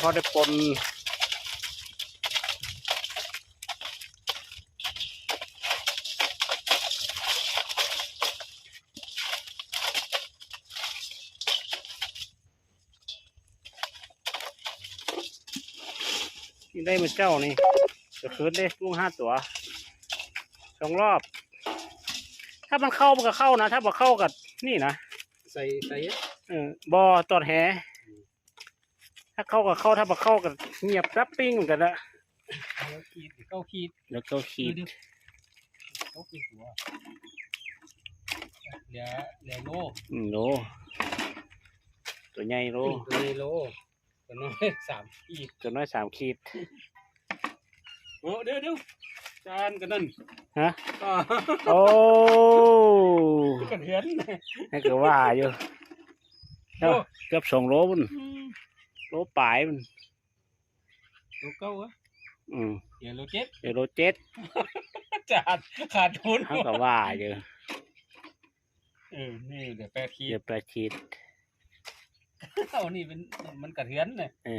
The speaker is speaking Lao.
ພໍໄດ້ປົ່ນ ນີ້ໄດ້ມື້ເຊົ້ານີ້ ກະຄືນເດ້ ລົງຫ້າຕົວ ສອງລອບ ຖ້າມັນເຂົ້າມັນກະເຂົ້ານະ ຖ້າບໍ່ເຂົ້າກະນີ້ນະ ໃສ່ ໃສ່ ເອີ ບໍ່ ຕອດແຫ ຖ້າເຂົ້າກະເຂົ້າ ຖ້າບໍ່ເຂົ້າກະຫຽບຈັບປີ້ງມັນກະນະ ເກົ້າຂີດ ເກົ້າຂີດ ເຫຼືອເກົ້າຂີດ ເກົ້າຂີດຕົວ ເຫຼືອ ເຫຼືອໂລ ອືມ ໂລ ຕົວໃຫຍ່ໂລ ຕົວໃຫຍ່ໂລ ຕົວນ້ອຍສາມຂີດ ຕົວນ້ອຍສາມຂີດ ໂອ້ ດຽວໆ ຈານກະນັ້ນ ຮະ ໂອ້ ກະເທືອນ ໃຫ້ກະວ່າຢູ່ ໂອ້ ເກືອບສອງໂລພຸ້ນ ອືມ ໂລປາຍພຸ້ນ ໂລເກົ້າ ອືມ ເຫຼືອໂລເຈັດ ເຫຼືອໂລເຈັດ ຈານຂາດທຶນ ເຮົາກະວ່າຢູ່ ເອີ ນີ້ເຫຼືອແປດຂີດ ເຫຼືອແປດຂີດ ເອົາ ນີ້ເປັນ ມັນກະເທືອນນະ ເອີ